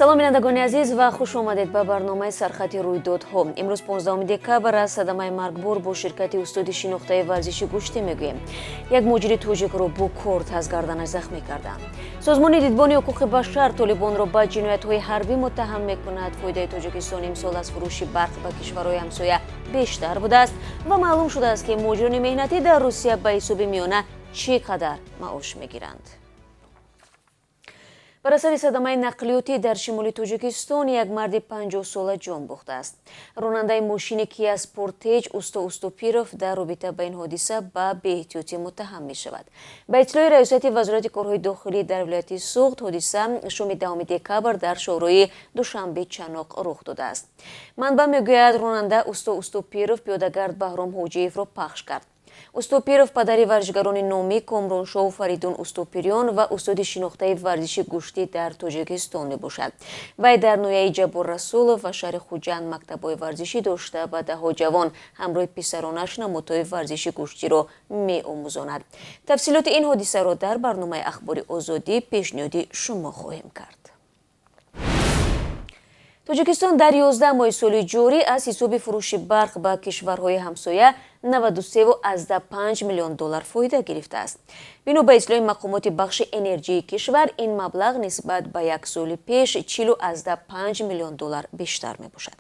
Салом, бинандагони азиз, ва хуш омадед ба барномаи «Сархати рӯйдодҳо». Имрӯз 15 декабр. Аз садамаи маргбор бо ширкати устоди шинохтаи варзиши гӯштӣ мегӯем. Як муҳоҷири тоҷикро бо корд аз гарданаш захмӣ карданд. Созмони Дидбони ҳуқуқи башар Толибонро ба ҷиноятҳои ҳарбӣ муттаҳам мекунад. Фоидаи Тоҷикистон имсол аз фурӯши барқ ба кишварҳои ҳамсоя бештар будааст ва маълум шудааст, ки муҳоҷирони меҳнатӣ дар Русия ба ҳисоби миёна чӣ қадар маош мегиранд. Бар асари садамаи нақлиётӣ дар шимоли Тоҷикистон як марди 50-сола ҷон бохтааст. Ронандаи мошини Кия Спортеҷ Усто Устопиров дар робита ба ин ҳодиса ба беэҳтиётӣ муттаҳам мешавад. Ба иттилои Раёсати Вазорати корҳои дохилӣ дар вилояти Суғд, ҳодиса шоми 10 декабр дар шоҳроҳи Душанбе Чаноқ рух додааст. Манбаъ мегӯяд, ронанда Усто Устопиров пиёдагард Баҳром Ҳоҷиевро пахш кард. Устопиров падари варзишгарони номӣ Комроншоҳу Фаридун Устопириён ва устоди шинохтаи варзиши гӯштӣ дар Тоҷикистон мебошад. Вай дар ноҳияи Ҷаббор Расулов ва шаҳри Хуҷанд мактабҳои варзишӣ дошта, ба даҳҳо ҷавон ҳамроҳи писаронаш намудҳои варзиши гӯштиро меомӯзонад. Тафсилоти ин ҳодисаро дар барномаи «Ахбори Озодӣ» пешниҳоди шумо хоҳем кард. Тоҷикистон дар 11 моҳи соли ҷорӣ аз ҳисоби фурӯши барқ ба кишварҳои ҳамсоя 93,5 миллион доллар фоида гирифтааст. Бино ба иттилои мақомоти бахши энерҷии кишвар, ин маблағ нисбат ба як соли пеш 40,5 миллион доллар бештар мебошад.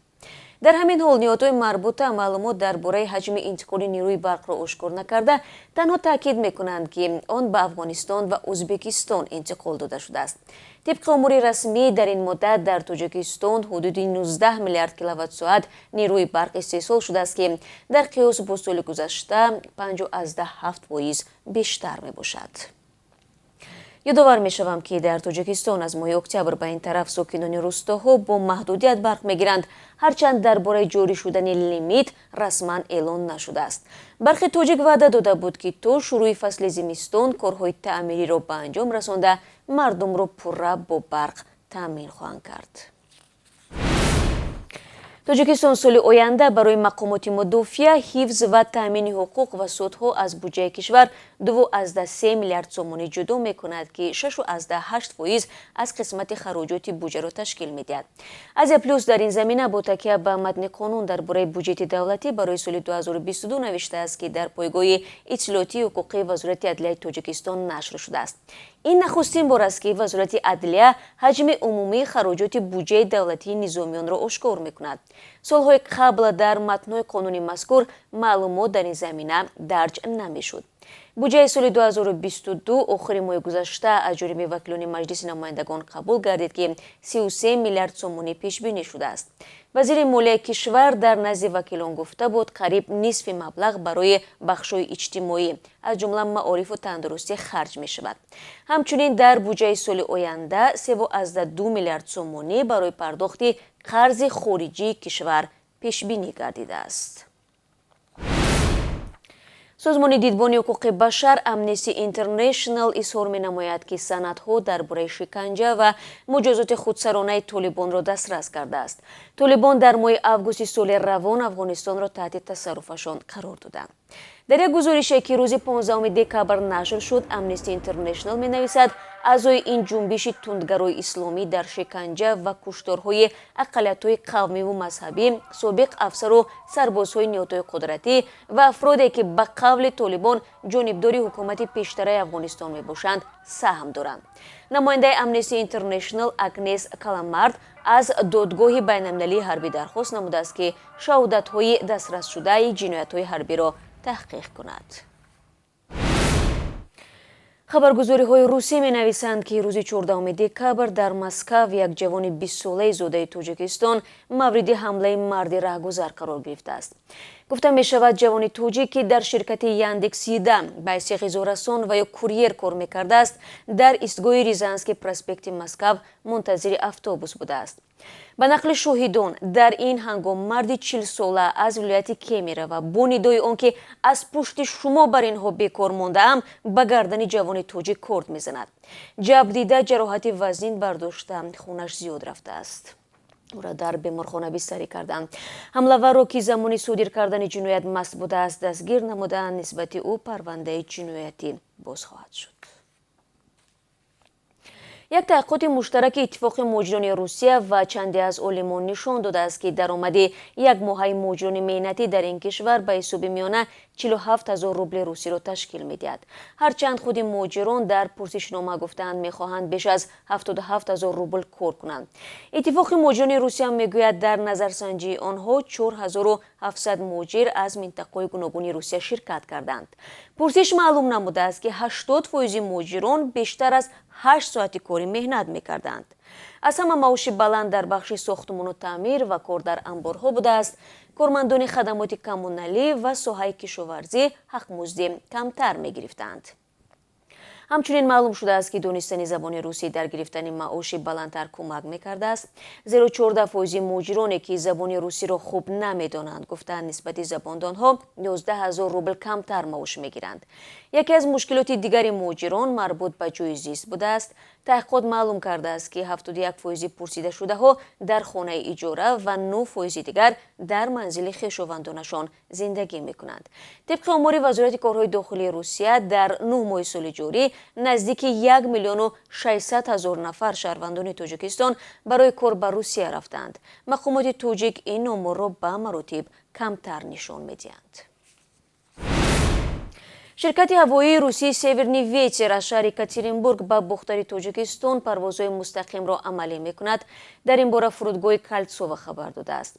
Дар ҳамин ҳол, ниҳодҳои марбута маълумот дар бораи ҳаҷми интиқоли нерӯи барқро ошкор накарда, танҳо таъкид мекунанд, ки он ба Афғонистон ва Ӯзбекистон интиқол дода шудааст. Тибқи омори расмӣ, дар ин муддат дар Тоҷикистон ҳудуди 19 миллиард киловатт-соат нерӯи барқ истеҳсол шудааст, ки дар қиёс бо соли гузашта 5,7% бештар мебошад. Ёдовар мешавам, ки дар Тоҷикистон аз моҳи октябр ба ин тараф сокинони рустоҳо бо маҳдудият барқ мегиранд, ҳарчанд дар бораи ҷорӣ шудани лимит расман эълон нашудааст. Барқи Тоҷик ваъда дода буд, ки то шурӯи фасли зимистон корҳои таъмириро ба анҷом расонда, мардумро пурра бо барқ таъмин хоҳанд кард. Тоҷикистон соли оянда барои мақомоти мудофиа, ҳифз ва таъмини ҳуқуқ ва судҳо аз буҷаи кишвар 2,3 миллиард сомонӣ ҷудо мекунад, ки 6,8% аз қисмати хароҷоти буҷаро ташкил медиҳад. Азия Плюс дар ин замина бо такя ба матни қонун дар бораи буҷети давлатӣ барои соли 2022 навиштааст, ки дар пойгоҳи иттилоотии ҳуқуқии Вазорати адлияи Тоҷикистон нашр шудааст. Ин нахустин бор аст, ки Вазорати адлия ҳаҷми умумии хароҷоти буҷаи давлатии низомиёнро ошкор мекунад. Солҳои қабл дар матнҳои қонуни мазкур маълумот дар ин замина дарҷ намешуд. Буҷаи соли 2022 охири моҳи гузашта аз ҷониби вакилони Маҷлиси намояндагон қабул гардид, ки 33 миллиард сомонӣ пешбинӣ шудааст. Вазири молияи кишвар дар назди вакилон гуфта буд, қариб нисфи маблағ барои бахшҳои иҷтимоӣ, аз ҷумла маорифу тандурустӣ харҷ мешавад. Ҳамчунин дар буҷаи соли оянда 3,2 миллиард сомонӣ барои пардохти қарзи хориҷии кишвар пешбинӣ гардидааст. Созмони Дидбони ҳуқуқи башар Амнести Интернешнл изҳор менамояд, ки санадҳо дар бораи шиканҷа ва муҷозоти худсаронаи Толибонро дастрас кардааст. Толибон дар моҳи августи соли равон Афғонистонро таҳти тасарруфашон қарор доданд. Дар як гузорише, ки рӯзи 15 декабр нашр шуд, Амнести Интернешнл менависад, аъзои ин ҷунбиши тундгарои исломӣ дар шиканҷа ва кушторҳои ақаллиятҳои қавмиву мазҳабӣ, собиқ афсару сарбозҳои ниҳодҳои қудратӣ ва афроде, ки ба қавли Толибон ҷонибдори ҳукумати пештараи Афғонистон мебошанд, саҳм доранд. Намояндаи Амнести Интернешнл Агнес Каламард аз Додгоҳи байналмилалии ҳарбӣ дархост намудааст, ки шаҳодатҳои дастрасшудаи ҷиноятҳои ҳарбиро таҳқиқ кунад. Хабаргузориҳои русӣ менависанд, ки рӯзи 14 декабр дар Москав як ҷавони 20-солаи зодаи Тоҷикистон мавриди ҳамлаи марди раҳгузар қарор гирифтааст. Гуфта мешавад, ҷавони тоҷик, ки дар ширкати Яндекс Еда ба ҳайси ғизорасон ва ё курьер кор мекардааст, дар истгоҳи Рязанский проспекти Москав мунтазири автобус будааст. Ба нақли шоҳидон, дар ин ҳангом марди 40-сола аз вилояти Кемерово бо нидои он ки «Аз пушти шумо бар инҳо бекор мондаам», ба гардани ҷавони тоҷик корд мезанад. Ҷабрдида ҷароҳати вазнин бардошта, хунаш зиёд рафтааст, ӯро дар беморхона бистарӣ карданд. Ҳамлаварро, ки замони содир кардани ҷиноят маст будааст, дастгир намудаанд. Нисбати ӯ парвандаи ҷиноятӣ боз хоҳад шуд. Як таҳқиқоти муштараки Иттифоқи муҳоҷирони Русия ва чанде аз олимон нишон додааст, ки даромади якмоҳаи муҳоҷирони меҳнатӣ дар ин кишвар ба ҳисоби миёна 47 ҳазор рубли русиро ташкил медиҳад. Ҳарчанд худи муҳоҷирон дар пурсишнома гуфтаанд, мехоҳанд беш аз 77 ҳазор рубл кор кунанд. Иттифоқи муҳоҷирони Русия мегӯяд, дар назарсанҷии онҳо 4700 муҳоҷир аз минтақаҳои гуногуни Русия ширкат карданд. Пурсиш маълум намудааст, ки 80% муҳоҷирон бештар аз 8 соати кори меҳнат мекарданд. Аз ҳама маоши баланд дар бахши сохтмону таъмир ва кор дар анборҳо будааст. Кормандони хадамоти коммуналӣ ва соҳаи кишоварзӣ ҳақмузди камтар мегирифтанд. Ҳамчунин маълум шудааст, ки донистани забони русӣ дар гирифтани маоши баландтар кӯмак мекардааст, зеро 14% муҳоҷироне, ки забони русиро хуб намедонанд, гуфтаанд, нисбати забондонҳо 11 ҳазор рубл камтар маош мегиранд. Яке аз мушкилоти дигари муҳоҷирон марбут ба ҷои зист будааст. Таҳқиқот маълум кардааст, ки 71% пурсидашудаҳо дар хонаи иҷора ва 9% дигар дар манзили хешовандонашон зиндагӣ мекунанд. Тибқи омори Вазорати корҳои дохилии Русия, дар 9 моҳи соли ҷорӣ наздики 1 миллиону 600 ҳазор нафар шаҳрвандони Тоҷикистон барои кор ба Русия рафтаанд. Мақомоти тоҷик ин оморро ба маротиб камтар нишон медиҳанд. Ширкати ҳавоии русии «Северный ветер» аз шаҳри Екатеринбург ба Бохтари Тоҷикистон парвозҳои мустақимро амалӣ мекунад. Дар ин бора фурудгоҳи Кольцово хабар додааст.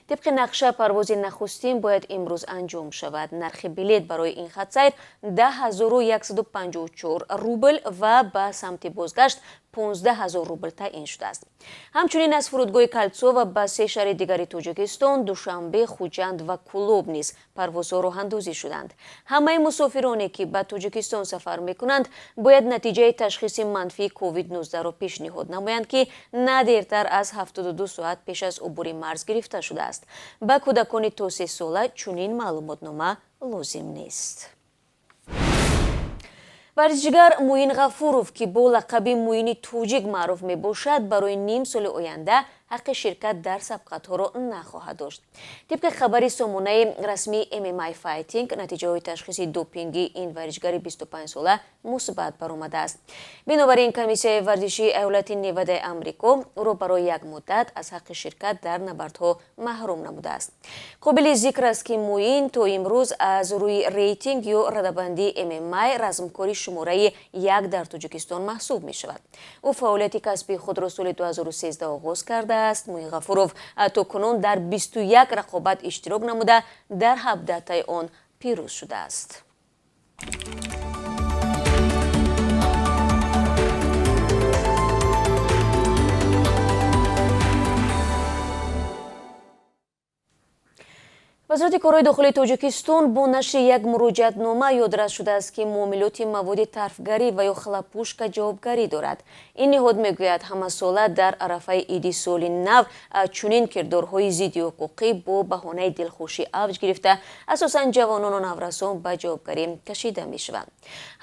Тибқи нақша, парвози нахустин бояд имрӯз анҷом шавад. Нархи билет барои ин хатсайр 10 154 рубл ва ба самти бозгашт 15 ҳазор рубл таъин шудааст. Ҳамчунин аз фурудгоҳи Кольцово ба се шаҳри дигари Тоҷикистон, Душанбе, Хуҷанд ва Кӯлоб низ парвозҳо роҳандозӣ шуданд. Ҳамаи мусофироне, ки ба Тоҷикистон сафар мекунанд, бояд натиҷаи ташхиси манфии COVID-19-ро пешниҳод намоянд, ки на дертар аз 72 соат пеш аз убури марз гирифта шудааст. Ба кӯдакони то 3 сола чунин маълумотнома лозим нест. Варзишгар Муин Ғафуров, ки бо лақаби Муини Тоҷик маъруф мебошад, барои ним соли оянда ҳаққи ширкат дар сабқатҳоро нахоҳад дошт. Тибқи хабари сомонаи расмии MMA Fighting, натиҷаҳои ташхиси допингии ин варзишгари 25-сола мусбат баромадааст. Бинобар ин, комиссияи варзишии иёлати Невадаи Амрико ӯро барои як муддат аз ҳаққи ширкат дар набардҳо маҳрум намудааст. Қобили зикр аст, ки Муин то имрӯз аз рӯи рейтинг ё радабандии MMA размкори шумораи як дар Тоҷикистон маҳсуб мешавад. Ӯ фаъолияти касбии худро соли 2013 оғоз кардааст. Муин Ғафуров то кунун дар 21 рақобат иштирок намуда, дар 17таи он пирӯз шудааст. Вазорати корҳои дохилии Тоҷикистон бо нашри як муроҷиатнома ёдрас шудааст, ки муомилоти маводи тарфгарӣ ва ё хлопушка ҷавобгарӣ дорад. Ин ниҳод мегӯяд, ҳамасола дар арафаи иди соли нав чунин кирдорҳои зиддиҳуқуқӣ бо баҳонаи дилхушӣ авҷ гирифта, асосан ҷавонону наврасон ба ҷавобгарӣ кашида мешаванд.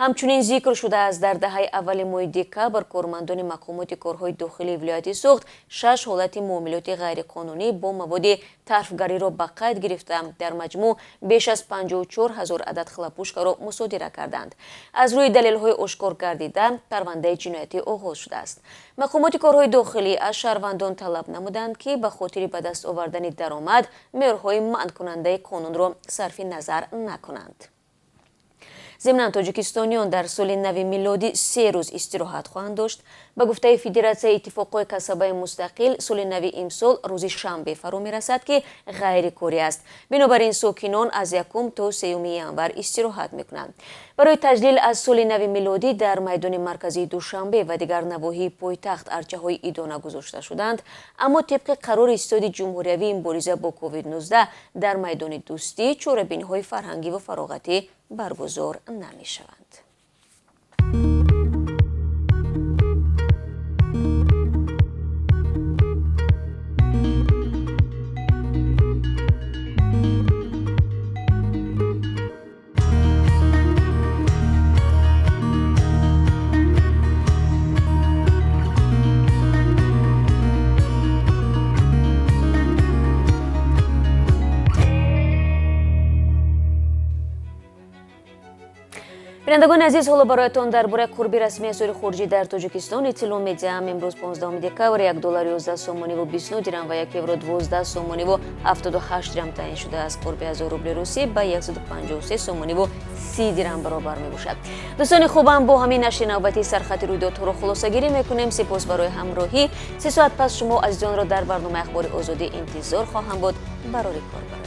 Ҳамчунин зикр шудааст, дар даҳаи аввали моҳи декабр кормандони мақомоти корҳои дохилии вилояти Суғд шаш ҳолати муомилоти ғайриқонунӣ бо маводи тарфгариро ба қайд гирифта, дар маҷмӯъ беш аз 54 ҳазор адад хлопушкаро мусодира карданд. Аз рӯи далелҳои ошкор гардида парвандаи ҷиноятӣ оғоз шудааст. Мақомоти корҳои дохилӣ аз шаҳрвандон талаб намуданд, ки ба хотири ба даст овардани даромад меъёрҳои манъкунандаи қонунро сарфи назар накунанд. Зимнан, тоҷикистониён дар соли нави милодӣ 3 рӯз истироҳат хоҳанд дошт. Ба гуфтаи Федератсияи иттифоқҳои касабаи мустақил, соли нави имсол рӯзи шанбе фаро мерасад, ки ғайрикорӣ аст. Бинобар ин, сокинон аз якум то сеюми январ истироҳат мекунанд. Барои таҷлил аз соли нави милодӣ дар майдони марказии Душанбе ва дигар навоҳии пойтахт арчаҳои идона гузошта шуданд. Аммо тибқи қарори Штаби ҷумҳуриявии мубориза бо COVID-19 дар майдони Дӯстӣ чорабиниҳои фарҳангӣ ва фароғатӣ баргузор намешаванд. Бинандагони азиз, ҳоло бароятон дар бораи қурби расмии асъори хориҷӣ дар Тоҷикистон иттилоъ медиҳам. Имрӯз 15 декабр 1 доллар 11 сомониву 29 дирам ва 1 евро 12 сомониву 78 дирам таъин шудааст. Қурби 1000 рубли русӣ ба 153 сомониву 30 дирам баробар мебошад. Дӯстони хубам, бо ҳамин нашри навбатии Сархати рӯйдодҳоро хулосагирӣ мекунем. Сипос барои ҳамроҳӣ. 3 соат пас шумо азизонро дар барномаи Ахбори Озодӣ интизор хоҳам буд. Барори кор.